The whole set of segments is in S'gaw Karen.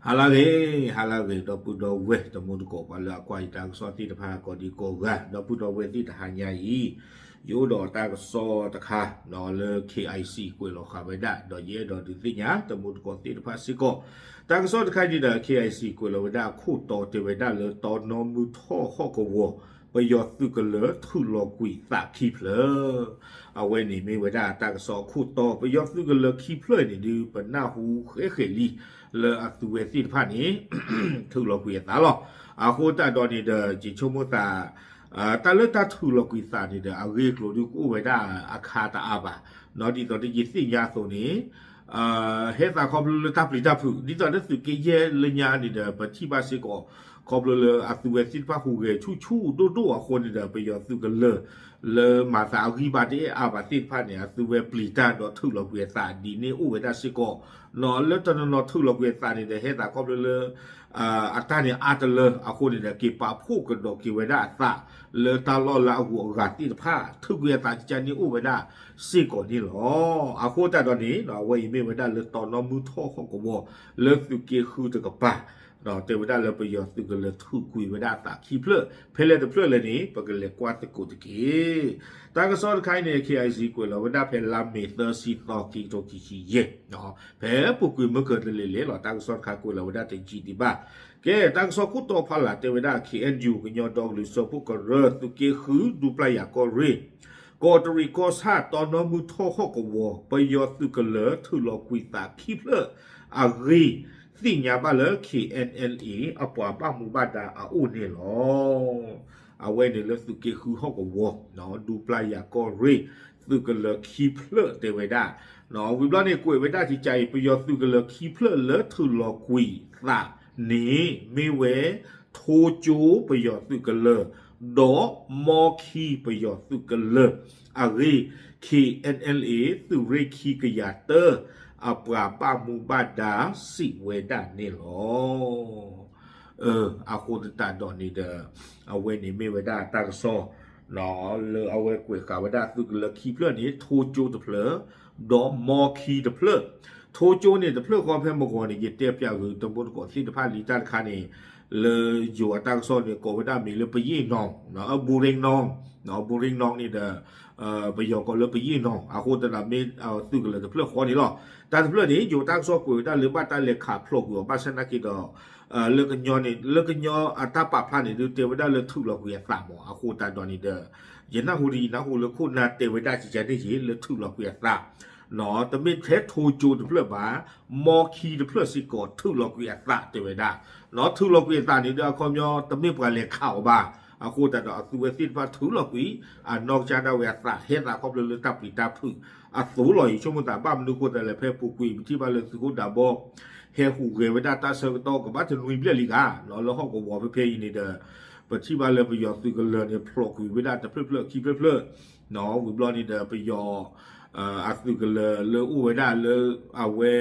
ဟါလၢအဂ့ၤ, ဟါလၢအဂ့ၤ ဒီပုၢ်ဒီဝဲၢ်တံၤသကိး ပှၤလၢအကွၢ်ယတၢ်ကစီၣ်သ့ၣ်တဖၣ် ကိးဒံကိးဂၤ, ဒီပုၢ်ဒီဝဲၢ်သ့ၣ်တဟါညါအံၤ, ယအိၣ်ဒီးတၢ်ကစီၣ်တခါ လၢ KIC ကွဲးလီၤဃာ်ဝဲဒၣ် ဒီးယအဲၣ်ဒိးဒုးသ့ၣ်ညါ တံၤသကိးသ့ၣ်တဖၣ်စ့ၢ်ကီး, တၢ်ကစီၣ်တခါန့ၣ်ဒီး KIC ကွဲးလီၤဝဲဒၣ်အခိၣ်တီတဲဝဲဒၣ်လၢ တီနီမုၢ်ထီၣ်ဟီၣ်ကဝီၤ ပယီၤသုးကလၢၤထုးလီၤကွံာ်သးခံဖျၢၣ်, အဝဲန့ၣ်မ့ၢ်ဝဲဒၣ်တၢ်ကစီၣ်အခိၣ်တီ, ပယီၤသုးကလၢၤခံဖျၢၣ်န့ၣ်ဒုး ပနၢ်ဟူဃဲဃဲလံ လၢအသုးဝဲသ့ၣ်တဖၣ်န့ၣ် ထုးလီၤကွံာ်အသးလီၤ. အဃိသတးဒီးန့ၣ်ဒီး ယဆိကမိၣ်သး တၢ်လၢတၢ်ထုးလီၤကွံာ်သးန့ၣ်ဒီး အဂ့ၢ်အကျိၤဒုးကအိၣ်ဝဲဒၣ်အခါတအါဘၣ်, ဒ်သိးဒီးယသ့ၣ်ညါအသိးန့ၣ် ဟဲသးခီဖျိလၢတၢ်ပျံၤတၢ်ဖုး ဒ်သိးလၢသုးက့ယဲၢ်လၢညါန့ၣ်ဒီး ပထံၣ်ဘၣ်စ့ၢ်ကီး ခီဖျိလၢအသုးဝဲသ့ၣ်တဖၣ်ဟူးဂဲၤဆူၣ်ဆူၣ်ဒိၣ်ဒိၣ်အဃိန့ၣ်ဒီး ပယီၤသုးကလၢၤ လၢမၤသးအဂံၢ်ဘါတအဲၣ်အါဘၣ်သ့ၣ်တဖၣ်န့ၣ် အသုးဝဲပျံၤတၢ်ဒီးထုးလီၤကွံာ်အသးဒ်န့ၣ်အိၣ်ဝဲဒၣ်စ့ၢ်ကီး, လၢတနီၤနီၤထုးလီၤကွံာ်အသးန့ၣ်ဒီး ဟဲသးခီဖျိလၢ အတၢ်န့ၣ်အါတလၢအဃိန့ၣ်ဒီး က့ၤပာ်ဖှိၣ်ကဒီးက့ၤဝဲဒၣ်အသး လၢတၢ်လီၢ်လၢအဂုၤအဂၤသ့ၣ်တဖၣ် ထုးကွံာ်အသးကကန့ၣ်အိၣ်ဝဲဒၣ်စ့ၢ်ကီးန့ၣ်လီၤ. အဃိသတးဒီးန့ၣ် အဝဲအံၤမ့ၢ်ဝဲဒၣ်လၢတီနီမုၢ်ထီၣ်ဟီၣ်ကဝီၤ လၢသုးက့ဃုတကပၤ တဲဝဲဒၣ်လၢပယီၤသုးကလၢၤထုးကွံာ်ဝဲဒၣ်အသးခံဖျၢၣ်, ဖဲလဲၣ်တဖျၢၣ်လဲၣ်န့ၣ် ပကလဲၤကွၢ်သကိးတက့ၢ်. တၢ်ကစီၣ်တခါအံၤန့ၣ် KIC ကွဲးလီၤဝဲဒၣ်ဖဲလါမ့ၤသၢဆံသီ ခံကထိခံဆံယဲၢ်, ဖဲပူၤကွံာ်မုၢ်ကၢၤတလ့ၤလ့ၤလီၤ. တၢ်ကစီၣ်တခါကွဲးလီၤဝဲဒၣ်တယံာ်ဒံးဘၣ်. ကဲ တၢ်ကစီၣ်ခိၣ်တီဖီလာ်တဲဝဲဒၣ် KNU ကညီဒီကလုာ်စၢဖှိၣ်ကရၢ သုးက့ဃု ဒူပျၢ်ယၤကီၢ်ရ့ၣ် ကီးတရံးကီၢ်ဆၣ် တီနီမုၢ်ထီၣ်ဟီၣ်ကဝီၤ ပယီၤသုးကလၢၤထုးလီၤကွံာ်သးခံဖျၢၣ်အဂ့ၢ် သ့ၣ်ညါဘၣ်လၢ KNLA အပှၤဘၣ်မူဘၣ်ဒါအအိၣ်န့ၣ်လီၤ. အဝဲန့ၣ်လၢသုးက့ဃုဟီၣ်ကဝီၤ ဒူပျၢ်ယၤကီၢ်ရ့ၣ် သုးကလၢၤခံဖျၢၣ်တဲဝဲဒၣ်, ဝံၤဘျီန့ၣ်ကွဲးဝဲဒၣ်ကကါအံၤ ပယီၤသုးကလၢၤခံဖျၢၣ်လၢထုးလီၤကွံာ်သးန့ၣ် မ့ၢ်ဝဲ ထိကၠိပယီၤသုးကလၢၤ ဒီးမီခံပယီၤသုးကလၢၤအဂ့ၢ် KNLA သုးရ့ၣ်ခံကယၤတၢ အပှၤဘၣ်မူဘၣ်ဒါစံးဝဲဒၣ်န့ၣ်လီၤ. အဃိသတးဒီးန့ၣ်ဒီး အဝဲန့ၣ်မ့ၢ်ဝဲဒၣ်တၢ်ကစီၣ် လၢအဝဲကွဲးဃာ်ဝဲဒၣ်သုးကလၢၤခံဖျၢၣ်န့ၣ် ထိကၠိတဖျၢၣ် ဒီးမီခံတဖျၢၣ်, ထိကၠိန့ၣ်တဖျၢၣ်ဃီဖဲမုၢ်ဂီၤန့ၣ် ယတဲပျးဂ့ၤတံၤသကိးသ့ၣ်တဖၣ်လံတၢ်တခါန့ၣ် လၢယိၤအတၢ်ကစီၣ်န့ၣ် ကိးဝဲဒၣ်မ့ၢ်လၢပယ့ၣ်နီၤ, အဘူးရ့နီၤ, ဘူးရ့နီၤန့ၣ်ဒီး ပယီၤကိးလၢပယ့ၣ်နီၤ, အဃိသတးဒီးမ့ၢ်သုးကလၢၤတဖျၢၣ်ဃီန့ၣ်လီၤ. တၢ်တဖျၢၣ်န့ၣ် ယိၤတၢ်ကစီၣ်ကွဲးဝဲဒၣ်လၢဘၣ်တၢ်လဲၤခးဖျိးကွံာ်အီၤ ဘၣ်ဆၣ်နာ်က့ဒီး လၢကညီန့ၣ် လၢကညီအတၢ်ပာ်ဖျါန့ၣ် ဒုးတဲဝဲဒၣ်လၢထုးလီၤကွံာ်အသးမး, အဃိသတးဒီးန့ၣ်ဒီး ယနၢ်ဟူဒ်ယနၢ်ဟူလၢခိၣ်နၢ်တဲဝဲဒၣ်ကကါန့ၣ်က့ၤ လၢထုးလီၤကွံာ်အသး တမ့ၢ်ထဲထိကၠိတဖျၢၣ်ဘၣ်, မီခံတဖျၢၣ်စ့ၢ်ကီးထုးလီၤကွံာ်အသးတဲဝဲဒၣ်, ထုးလီၤကွံာ်အသးန့ၣ်ဒီးအခီပညီ တမ့ၢ်ပှၤလဲၤခးအီၤဘၣ်, အဃိသတးဒီးအသုးဝဲသ့ၣ်တဖၣ်ထုးလီၤကွံာ် အနီၢ်ကစၢ်ဒၣ်ဝဲအသး ဟဲသးခီဖျိလၢတၢ်ပျံၤတၢ်ဖုးအသိးလီၤ. ယဆိကမိၣ်သးဘၣ်မနုၤအဃိသတးလဲၣ် ဖဲပူၤကွံာ်ပထံၣ်ဘၣ်လၢသုးခိၣ်ဒးဘီ ဟဲဟူးဂဲၤဝဲဒၣ်တၢ်ဆၢကတီၢ်ကဘၣ်တနွံဘျဲၣ်လံဂၤ လၢဟီၣ်ကဝီၤဖဲဖဲအံၤန့ၣ်ဒီး ပထံၣ်ဘၣ်လၢပယီၤသုးကလၢၤန့ၣ် ဖျိးကွံာ်ဝဲဒၣ်တဖျၢၣ်ဖျၢၣ်ခံဖျၢၣ်ဖျၢၣ် ဝံၤဘျီန့ၣ်ဒီးပယီၤ အသုးကလၢၤလၢအိၣ်ဝဲဒၣ်လၢ အဝဲ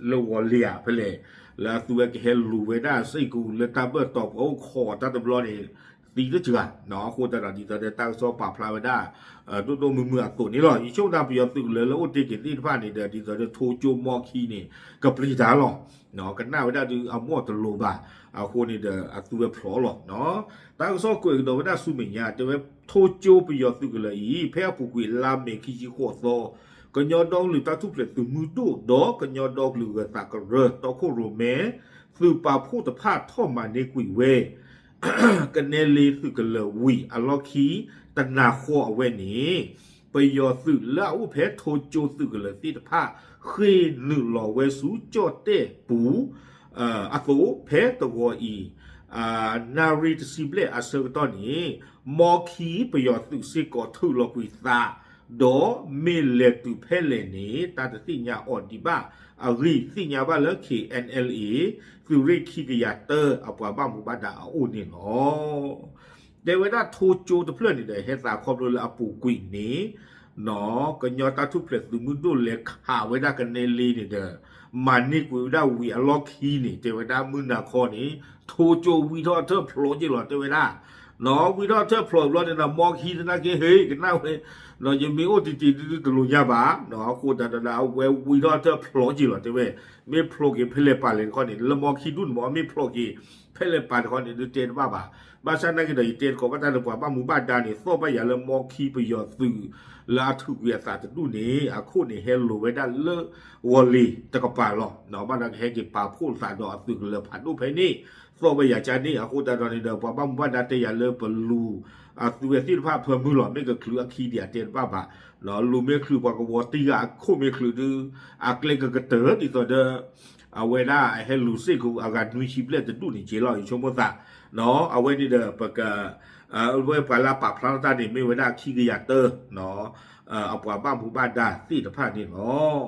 လၢဝီၤလ့ၤဧါဖဲလဲၣ် လၢအသုးဝဲကဟဲလူၤဝဲဒၣ်စ့ၢ်ကီးလၢတၢ်ဘၢၣ်တီၤပှၤအိၣ်ခိးတၢ်တဘျီန့ၣ် သံတစှၤ အဃိသတးဒီးဒ်သိးဒီးတၢ်ကစီၣ်ပာ်ဖျါဝဲဒၣ် ဒိၣ်ဒိၣ်မုၢ်မုၢ်အသိးန့ၣ်လီၤ. ယဆိကမိၣ်သးပယီၤသုးကလၢၤလၢအိၣ်တ့ၢ်က့ၤသ့ၣ်တဖၣ်န့ၣ်ဒီး ဒ်သိးဒီးထိကၠိမီခံန့ၣ် ကပျံၤတၢ်လီၤ. ကနၣ်ဝဲဒၣ်ဒုးအမိၢ်တလိၤဘၣ် အဃိန့ၣ်ဒီးအသုးဝဲဖျိးလီၤ. တၢ်ကစီၣ်ကွဲးကဒီးဝဲဒၣ်ဆူမဲာ်ညါ တဲဝဲထိကၠိပယီၤသုးကလၢၤအံၤ ဖဲအပူၤကွံာ်လါမ့ၤခံဆံဃိးသီ ကညီဒီကလုာ်တၢ်ထူၣ်ဖျဲးသုးမုၢ်ဒိၣ် ဒီးကညီဒီကလုာ်ဂၢၤသးကရၢ တီခိၣ်ရိၣ်မဲ သုးပာ်ဖှိၣ်တဖၣ်ထီၣ်မၤန့ၢ်ကွံာ်ဝဲ ကနဲလ့သုးကလၢၤဝံၤအလီၢ်ခံ တနၤဃီအဝဲန့ၣ် ပယီၤသုးလၢအအိၣ်ဖဲထိကၠိသုးကလၢၤသ့ၣ်တဖၣ် ဃ့ၢ်နုာ်လီၤဝဲဆူကၠီၣ်တဲၣ်ပူၤ အသိး ဖဲတဂီၤအံၤ နၣ်ရံၣ်တဆံဘျဲၣ်အဆၢကတီၢ်န့ၣ် မီခံပယီၤသုးစ့ၢ်ကီးထုးလီၤကွံာ်သး ဒီးမ့ၢ်လဲၤတုၤဖဲလဲၣ်န့ၣ် တၢ်တသ့ၣ်ညါအီၤဒံးဘၣ်အဂ့ၢ် သ့ၣ်ညါဘၣ်လၢ KNLA သုးရ့ၣ်ခံကယၤတၢ အပှၤဘၣ်မူဘၣ်ဒါအအိၣ်န့ၣ်လီၤ. တဲဝဲဒၣ်ထိကၠိတဖျၢၣ်န့ၣ်ဒီး ဟဲသးခီဖျိလၢအပူၤကွံာ်န့ၣ် ကညီတၢ်ထူၣ်ဖျဲးသုးမုၢ်ဒိၣ်လဲၤခးဝဲဒၣ်ကနဲလ့န့ၣ်ဒီး မၤန့ၢ်ကွံာ်ဝဲဒၣ်ဝံၤအလီၢ်ခံန့ၣ် တဲဝဲဒၣ်မုၢ်နၤခီန့ၣ် ထိကၠိဝံထီၣ်ထၢၣ်ဖျိးက့ၤလီၤ တဲဝဲဒၣ် ဝံထီၣ်ထၢၣ်ဖျိးဘျီန့ၣ်ဒီး မီခံသနာ်က့ ဟ့ၣ်ကနၣ်ဝဲ, ယမ့ၢ်အိၣ်တံၤတံၤဒုဒုတလိၣ်ညါဘၣ်, အဃိသတးဒီး အဝဲဝံထီၣ်ထၢၣ်ဖျိးက့ၤလီၤ တဲဝဲ, မ့ၢ်ဖျိးက့ၤဖဲလဲၣ်ပာ်လဲၣ်တခီန့ၣ် လၢမီခံဒူၣ်န့ၣ်မ့ၢ် မ့ၢ်ဖျိးက့ၤဖဲလဲၣ်ပာ်တခီန့ၣ် ဒုးတဲတဘၣ်ဘၣ်. ဘၣ်ဆၣ်သနာ်က့ဒီး ယတဲသကိးဘၣ်တၢ်လၢပှၤဘၣ်မူဘၣ်ဒါန့ၣ် သီၣ်ဘၣ်ယၤလၢမီခံပယီၤသုး လၢအထုးကွံာ်အသးတဒူၣ်န့ၣ် အခိၣ်န့ၣ်ဟဲလိၤဝဲဒၣ်လၢ ဝီၤလ့ၤတကပၤလီၤ. ဘၣ်ဒီးကဟဲက့ၤပာ်ဖှိၣ်သးဒီးအသုးကလၢၤဖးဒိၣ်ဖဲန့ၣ်, သီၣ်ဘၣ်ယၤကန့ၣ် အဃိသတးဒီးန့ၣ်ဒီး ပှၤဘၣ်မူဘၣ်ဒါတဲယၤလၢပလူၤ အသုးဝဲသ့ၣ်တဖၣ်အဖၢမုၢ်လီၤ. မ့ၢ်ကချုးအခံဒံး အတဲတဘၣ်ဘၣ်, လူၤမ့ၢ်ချုးပှၤကဝီၤတံၢ်ဂၤအခိၣ်မ့ၢ်ချုးဒုး အကျဲကကတၢၢ်ဒ်သိးဒီး အဝဲဒၣ်အဟဲလူၤစ့ၢ်ကီးအဂၤနွံဆံဘျဲၣ်တဒူၣ်န့ၣ်က့ၤလီၤ ယဆိကမိၣ်သး, အဝဲန့ၣ်ဒီး ပက ဝဲပှၤလၢအပာ်ဖျါထီၣ်တၢ်န့ၣ် မ့ၢ်ဝဲဒၣ်ခံကယၤတၢ အပှၤဘၣ်မူဘၣ်ဒါသ့ၣ်တဖၣ်န့ၣ်လီၤ.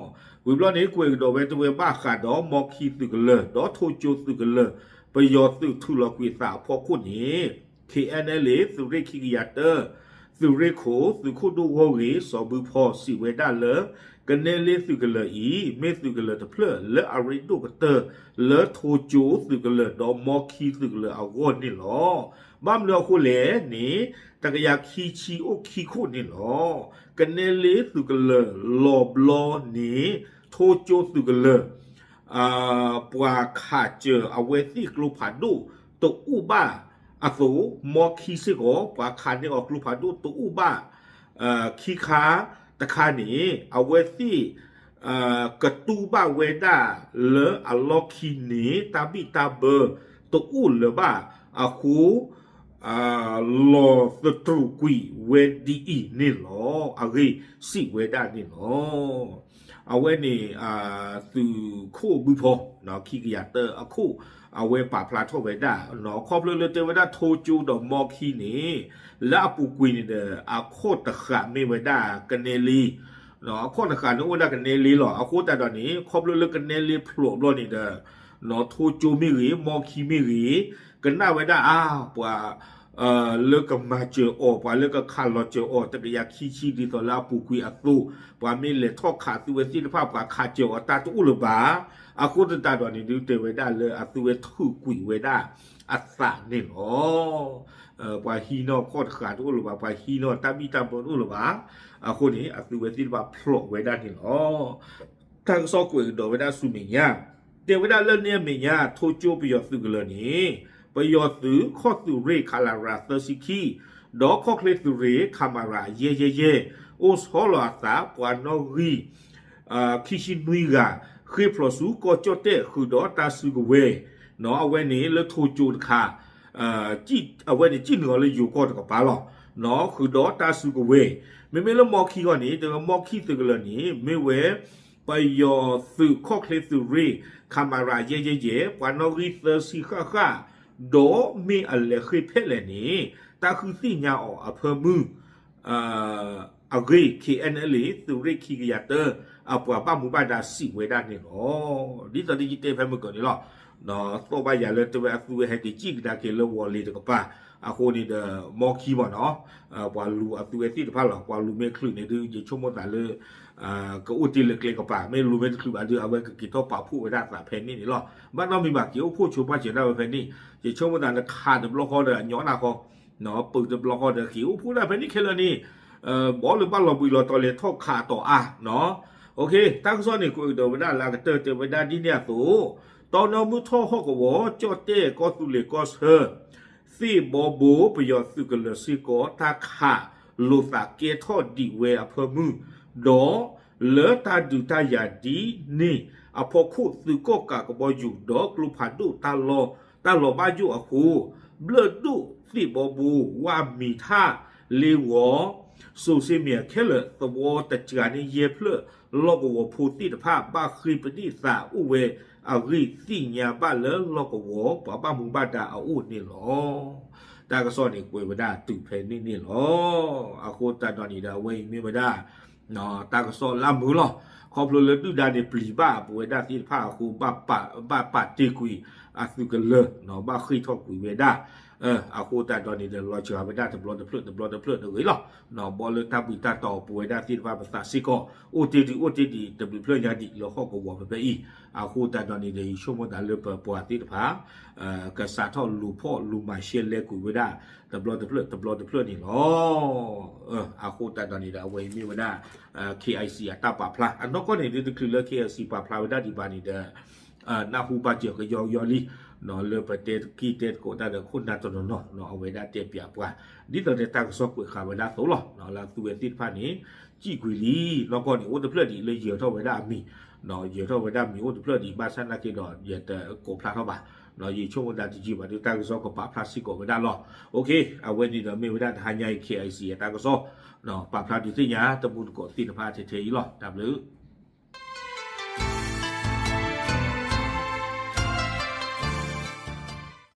ဝံၤဘျီန့ၣ် ကွဲးကဒီးဝဲတဲဝဲဘၣ်ဃးဒီးမီခံသုးကလၢၤ ဒီးထိကၠိသုးကလၢၤ ပယီၤသုးထုးလီၤကွံာ်သးအဖီခိၣ်န့ၣ် ခ့ၣ်အဲၣ်အဲၣ်လ့ သုးရ့ၣ်ခံကယၤတၢ သုးရ့ၣ်ခိၣ် သုးခိၣ်ဒိၣ်ဂီၢ်ဂ့ၢ် စီၤဘုဖီ စံးဝဲဒၣ်လၢ ကနဲလ့သုးကလၢၤအံၤ မ့ၢ်သုးကလၢၤတဖျၢၣ်လၢအရ့ဒိၣ်ကတၢၢ် လၢထိကၠိသုးကလၢၤ ဒီးမီခံသုးကလၢၤအဂီၢ်န့ၣ်လီၤ. ဘၣ်မနုၤအဃိလဲၣ်န့ၣ် တကယၤခံဆံအိၣ်ခံခိၣ်န့ၣ်လီၤ. ကနဲလ့သုးကလၢၤလီၤဘျီန့ၣ် ထိကၠိသုးကလၢၤ ပှၤခးစၢၤအဝဲသ့ၣ်ကျိဖးဒိၣ်တအိၣ်ဘၣ်အသိး မီခံစ့ၢ်ကီး ပှၤခးန့ၢ်အီၤကျိဖးဒိၣ်တအိၣ်ဘၣ် ခံခါတခါန့ၣ် အဝဲသ့ၣ် ကတူၢ်ဘၣ်ဝဲဒၣ်လၢအလီၢ်ခံန့ၣ် တၢ်ဘံၣ်တၢ်ဘၢတအိၣ်လၢၤဘၣ်အဃိ လီၤသတြူာ်ကွံာ်ဝဲဒ်အံၤန့ၣ်လီၤ. အဂ့ၢ်စံးဝဲဒၣ်န့ၣ်လီၤ. အဝဲန့ၣ် သုးခိၣ်ဘုဖီ ခံကယၤတၢအခိၣ် အဝဲပာ်ဖျါထီၣ်ဝဲဒၣ် ခီဖျိလၢတဲဝဲဒၣ်ထိကၠိဒီးမီခံန့ၣ် လၢအပူၤကွံာ်န့ၣ်ဒီး အခီၣ်တဃာ်မ့ၢ်ဝဲဒၣ်ကနဲလ့ အခီၣ်တဃာ်န့ၣ်အိၣ်ဝဲဒၣ်ကနဲလ့လီၤ. အဃိသတးဒီးန့ၣ် ခီဖျိလၢကနဲလ့ဖျိးဘျီန့ၣ်ဒီး ထိကၠိမ့ၢ်ဂ့ၤ မီခံမ့ၢ်ဂ့ၤ ကနၣ်ဝဲဒၣ်အါ ပှၤ လၢကမၤစၢၤအီၤ ပှၤလၢကခးလီၤစၢၤအီၤ တကယၤခံဆံဒ်သိးလၢအပူၤကွံာ်အသိး ပှၤမ့ၢ်လဲၤထီၣ်ခးသုဝဲသ့ၣ်တဖၣ် ပှၤခးစၢၤအီၤတၢ်တအိၣ်လၢၤဘၣ်. အဃိသတးဒီးန့ၣ် ဒုးတဲဝဲဒၣ်လၢအသုဝဲထုးကွံာ်ဝဲဒၣ်အသးန့ၣ်လီၤ. ပှၤဟံးနီၣ်ခီၣ်တဃာ်တအိၣ်လၢၤဘၣ် ပှၤဟံးနီၣ်တၢ်ဘံၣ်တၢ်ဘၢတအိၣ်လၢၤဘၣ်. အဃိန့ၣ် အသုဝဲသ့ၣ်တဖၣ်ဖျိးဝဲဒၣ်န့ၣ်လီၤ. တၢ်ကစီၣ်ကွဲးကဒီးဝဲဒၣ်ဆူမဲာ်ညါ တဲဝဲဒၣ်လၢန့ၣ်အမဲာ်ညါ ထိကၠိပယီၤသုးကလၢၤန့ၣ် ပယီၤသုးခီၣ်သုးရ့ၣ် ခလရ သၢဆံခံ ဒီးခီၣ်ချ့သုးရ့ၣ် ခမရ ယဲၢ်ယဲၢ်ယဲၢ် အိၣ်ဆီလီၤအသးပှၤနီၣ်ဂံၢ် ခံဆံနွံဂၤ ဃ့ဖျိးဆူကီၢ်ကၠီၣ်တဲၣ် ဃုာ်ဒီးတၢ်စုကဝဲၤ အဝဲန့ၣ်လၢထိကၠိတခါ အဝဲန့ၣ်စံၣ်နုာ်အီၤလၢယိၤကီၢ်တကပၤလီၤ. ဃုာ်ဒီးတၢ်စုကဝဲၤ မ့မ့ၢ်လၢမီခံဂီၢ်န့ၣ် တဲဝဲမီခံသုးကလၢၤန့ၣ် မ့ၢ်ဝဲ ပယီၤသုးခီၣ်ချ့သုးရ့ၣ် ခမရ ယဲၢ်ယဲၢ်ယဲၢ် ပှၤနီၣ်ဂံၢ်သၢဆံဃၣ်ဃၣ် ဒီးမ့ၢ်အလဲၤဃ့ဖဲလဲၣ်န့ၣ် တၢ်ဃုသ့ၣ်ညါအီၤအဖၢမုၢ် အဂ့ၢ် ခ့ၣ်အဲၣ်အဲၣ်လ့ သုးရ့ၣ်ခံကယၤတၢ အပှၤဘၣ်မူဘၣ်ဒါစံးဝဲဒၣ်န့ၣ်လီၤ. ဒ်သိးဒီးယတဲဖဲမုၢ်ကီၢ်န့ၣ်လီၤ. သီၣ်ဘၣ်ယၤလၢတဲဝဲအသုဝဲဟဲက့ၤစံၣ်ကဒါက့ၤလၢဝီၤလ့ၤတကပၤ အဃိန့ၣ်ဒီး မီခံမ့ၢ်နီၤ ပှၤလူၤအသုဝဲသ့ၣ်တဖၣ်လီၤ. ပှၤလူၤမ့ၢ်ချုးန့ၣ်ဒုး ယဆိကမိၣ်သးလၢ ကအိၣ်တ့ၢ်လၢကျဲကပၤ မ့ၢ်လူၤမ့ၢ်တချုးဘၣ်ဒုး အဝဲကက့ၤထီၣ်ပာ်ဖှိၣ်ဝဲဒၣ်အသးဖဲန့ၣ်န့ၣ်လီၤ. ဘၣ်နီတမံၤဘၣ် က့ၤအိၣ်ဖှိၣ်ဆိပာ်စၢၤဒၣ်ဝဲဖဲန့ၣ် ယဆိကမိၣ်သးလၢခးတဘျီဃီဒီးအညီနၢ်ဃီ ပၢၤတဘျီဃီဒီးက့ၤအိၣ်ဖှိၣ်ဒၣ်ဖဲန့ၣ်ခဲလၢာ်န့ၣ် ဘီလၢဘၣ်လီၤဘှံးလီၤတီၤလဲၤထီၣ်ခးအတီၤအါနီၤ. တၢ်ကစီၣ်န့ၣ် ကွဲးကဒီးဝဲဒၣ်လၢအကတၢၢ်တဲဝဲဒၣ်ဒ်န့ၣ်အသိး တီနီၢ်မုၢ်ထီၣ်ဟီၣ်ကဝီၤ ကၠီၣ်တဲၣ်ကီၢ်သူလ့ၤကီၢ်ဆၢ သ့ၣ်ဘီဘိပယီၤသုးကလၢၤစ့ၢ်ကီး တၢ်ခးလိာ်သးကဲထီၣ်ဒံးဝဲအဖၢမုၢ် ဒီးလၢတၢ်ဒုးတၢ်ယၤဒ်န့ၣ် အဖီခိၣ်သုးကီၣ်ကးကဘီယူၤဒီးကျိဖးဒိၣ် တၢ်လီၢ်ဘၣ်ယိၣ်အဃိ ဘျၢၣ်ဒိၣ်သ့ၣ်ဘီဘိ ဝၣ်မံၤထၣ် လ့ဂီၤ စိၤစ့မ့ၢ်ခဲလၢာ် သဝီတစှၤန့ၣ်ယဲၢ်ဖျၢၣ် လီၢ်ကဝီၤဖိသ့ၣ်တဖၣ် ဘၣ်ဃ့ပဒံၣ်သးအိၣ်ဝဲအဂ့ၢ် သ့ၣ်ညါဘၣ်လၢလီၢ်ကဝီၤ ပှၤဘၣ်မူဘၣ်ဒါအအိၣ်န့ၣ်လီၤ. တၢ်ကစီၣ်န့ၣ် ကွဲးဝဲဒၣ်တုၤဖဲန့ၣ်န့ၣ်လီၤ. အဃိသတးဒီးန့ၣ်ဒီး အဝဲအံၤမ့ၢ်ဝဲဒၣ် တၢ်ကစီၣ်လၢအမုာ်လီၤ. ခီဖျိလၢဒုၣ်ဒါန့ၣ် ပျံၤဘၣ်ပဝဲဒၣ်သ့ၣ်တဖၣ်အဃိ ဘၣ်ပာ်တ့ၢ်ကွံာ်အသုးကလၢၤ ဘၣ်ဃ့ၢ်ထီၣ်ကွံာ်ဝဲဒၣ် အဃိသတးဒီးန့ၣ်ဒီး လီၤစှၤဝဲဒၣ်တဘျီတဖျၢၣ်တဘျီတဖျၢၣ်တဂ့ၤလီၤ. ဘီလၢတၢ်ဘှံးတၢ်တီၤပဝဲဒၣ်သ့ၣ်တဖၣ် ပသးစ့ၢ်ကီး အိၣ်တ့ၢ်ဒံးအိၣ်တ့ၢ်ဒံး တဘျုးဖျၢၣ်ညါဒံးလၢဟီၣ်ကဝီၤဖဲဖဲအံၤ. အဃိသတးဒီးန့ၣ်ဒီး ယဆိကမိၣ်သးလၢပပှၤသ့ၣ်တဖၣ် ကစးထီၣ်လူၤဖီၣ်လူၤမၤရှဲလဲကွံာ်ဝဲဒၣ် တဘျီတဖျၢၣ်တဘျီတဖျၢၣ်န့ၣ်လီၤ. အဃိသတးဒီးန့ၣ်ဒီး အဝဲအံၤမ့ၢ်ဝဲဒၣ် K I C အတၢ်ပာ်ဖျါ အနီၢ်ကီၢ်န့ၣ် ဒ်တချုးလၢ K I C ပာ်ဖျါဝဲဒၣ်ဒံးဘၣ်န့ၣ်ဒီး နၢ်ဟူဘၣ်စၢၤကယီကယီလံ လၢပတဲကံၢ်တဲသကိးတၢ်ဒီးခိၣ်နၢ်တနီၤနီၤ အဝဲဒၣ်တဲပၠးပှၤ ဒ်သိးဒီးတၢ်ကစီၣ်ကွဲးဃာ်ဝဲဒၣ်အသိးလီၤ. လၢသုဝဲသ့ၣ်တဖၣ်န့ၣ် စံၣ်ကွံာ်လံ နီၢ်ကီၢ်န့ၣ် အိၣ်တဖျၢၣ်ဒံးလၢယၢၤထီၣ်ဝဲဒၣ်အမံၤ ယၢၤထီၣ်ဝဲဒၣ်မံၤအိၣ်တဖျၢၣ်ဒံး ဘၣ်ဆၣ်နာ်က့ဒီး ယတကိးဖျါထီၣ်ဘၣ်. ယဆိကမိၣ်သးတယံာ်ဘၣ်ဒီး တၢ်ကစီၣ်ကပာ်ဖျါစ့ၢ်ကီးဝဲဒၣ်လီၤ. အဝဲန့ၣ်ဒီးမ့ၢ်ဝဲဒၣ်တဟါညါအံၤ K I C အတၢ်ကစီၣ် ပာ်ဖျါဒုးသ့ၣ်ညါ တမူတကိးသ့ၣ်တဖၣ်ထဲထဲအံၤလီၤ. တၢ်ဘျုး